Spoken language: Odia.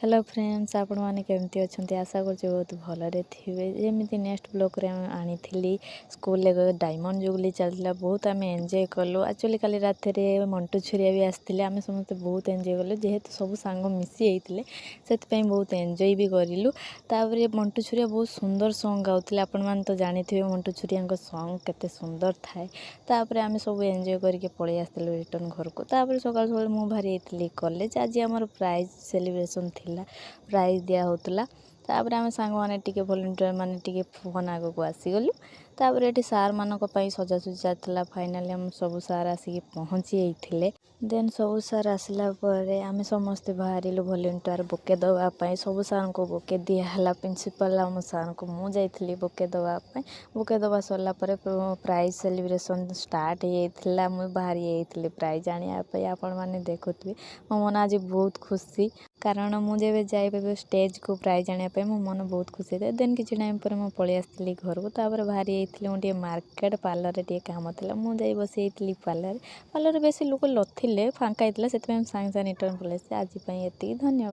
ହ୍ୟାଲୋ ଫ୍ରେଣ୍ଡସ୍, ଆପଣମାନେ କେମିତି ଅଛନ୍ତି? ଆଶା କରୁଛି ବହୁତ ଭଲରେ ଥିବେ। ଯେମିତି ନେକ୍ସଟ ବ୍ଲଗ୍ରେ ଆମେ ଆଣିଥିଲି, ସ୍କୁଲରେ ଡାଇମଣ୍ଡ ଜୁବଲି ଚାଲିଥିଲା, ବହୁତ ଆମେ ଏନ୍ଜୟ କଲୁ। ଆକ୍ଚୁଆଲି କାଲି ରାତିରେ ମଣ୍ଟୁ ଛୁରିଆ ବି ଆସିଥିଲେ। ଆମେ ସମସ୍ତେ ବହୁତ ଏନ୍ଜୟ କଲୁ। ଯେହେତୁ ସବୁ ସାଙ୍ଗ ମିଶି ଯାଇଥିଲେ, ସେଥିପାଇଁ ବହୁତ ଏନ୍ଜୟ ବି କରିଲୁ। ତାପରେ ମଣ୍ଟୁ ଛୁରିଆ ବହୁତ ସୁନ୍ଦର ସଙ୍ଗ୍ ଗାଉଥିଲେ। ଆପଣମାନେ ତ ଜାଣିଥିବେ ମଣ୍ଟୁ ଛୁରିଆଙ୍କ ସଙ୍ଗ୍ କେତେ ସୁନ୍ଦର ଥାଏ। ତାପରେ ଆମେ ସବୁ ଏନ୍ଜୟ କରିକି ପଳେଇ ଆସିଥିଲୁ ରିଟର୍ଣ୍ଣ ଘରକୁ। ତାପରେ ସକାଳୁ ସକାଳୁ ମୁଁ ବାହାରି ଯାଇଥିଲି କଲେଜ। ଆଜି ଆମର ପ୍ରାଇଜ୍ ସେଲିବ୍ରେସନ୍ ଥିଲା, ପ୍ରାଇଜ୍ ଦିଆ ହେଉଥିଲା। ତାପରେ ଆମେ ସାଙ୍ଗମାନେ ଟିକେ ଭଲେଣ୍ଟିୟର ମାନେ ଟିକେ ଫୋନ୍ ଆଗକୁ ଆସିଗଲୁ। ତାପରେ ଏଠି ସାର୍ମାନଙ୍କ ପାଇଁ ସଜାସଜି ଚାଲିଥିଲା। ଫାଇନାଲି ଆମ ସବୁ ସାର୍ ଆସିକି ପହଞ୍ଚି ଯାଇଥିଲେ। ଦେନ୍ ସବୁ ସାର୍ ଆସିଲା ପରେ ଆମେ ସମସ୍ତେ ବାହାରିଲୁ ଭଲେଣ୍ଟିୟର ବୁକେ ଦେବା ପାଇଁ। ସବୁ ସାର୍ଙ୍କୁ ବୁକେ ଦିଆହେଲା, ପ୍ରିନ୍ସିପାଲ୍ ଆମ ସାର୍ଙ୍କୁ। ମୁଁ ଯାଇଥିଲି ବୁକେ ଦେବା ପାଇଁ। ବୁକେ ଦେବା ସରିଲା ପରେ ପ୍ରାଇଜ୍ ସେଲିବ୍ରେସନ୍ ଷ୍ଟାର୍ଟ ହେଇଯାଇଥିଲା। ମୁଁ ବାହାରି ଯାଇଥିଲି ପ୍ରାଇଜ୍ ଆଣିବା ପାଇଁ। ଆପଣମାନେ ଦେଖୁଥିବେ, ମୋ ମନ ଆଜି ବହୁତ ଖୁସି, କାରଣ ମୁଁ ଯେବେ ଯାଏ ଷ୍ଟେଜ୍କୁ ପ୍ରାଇଜ୍ ଆଣିବା ପାଇଁ, ମୋ ମନ ବହୁତ ଖୁସି ହେଇଥାଏ। ଦେନ୍ କିଛି ଟାଇମ୍ ପରେ ମୁଁ ପଳେଇ ଆସିଥିଲି ଘରକୁ। ତାପରେ ବାହାରି ଯାଇଥିଲି ମୁଁ ଟିକେ ମାର୍କେଟ, ପାର୍ଲରରେ ଟିକେ କାମ ଥିଲା। ମୁଁ ଯାଇ ବସି ଯାଇଥିଲି ପାର୍ଲରରେ। ପାର୍ଲରରେ ବେଶୀ ଲୋକ ନଥିଲେ, ଫାଙ୍କା ହେଇଥିଲା, ସେଥିପାଇଁ ମୁଁ ସାଙ୍ଗେ ସାଙ୍ଗେ ରିଟର୍ଣ୍ଣ ପଳେଇ ଆସିଲି। ଆଜି ପାଇଁ ଏତିକି, ଧନ୍ୟବାଦ।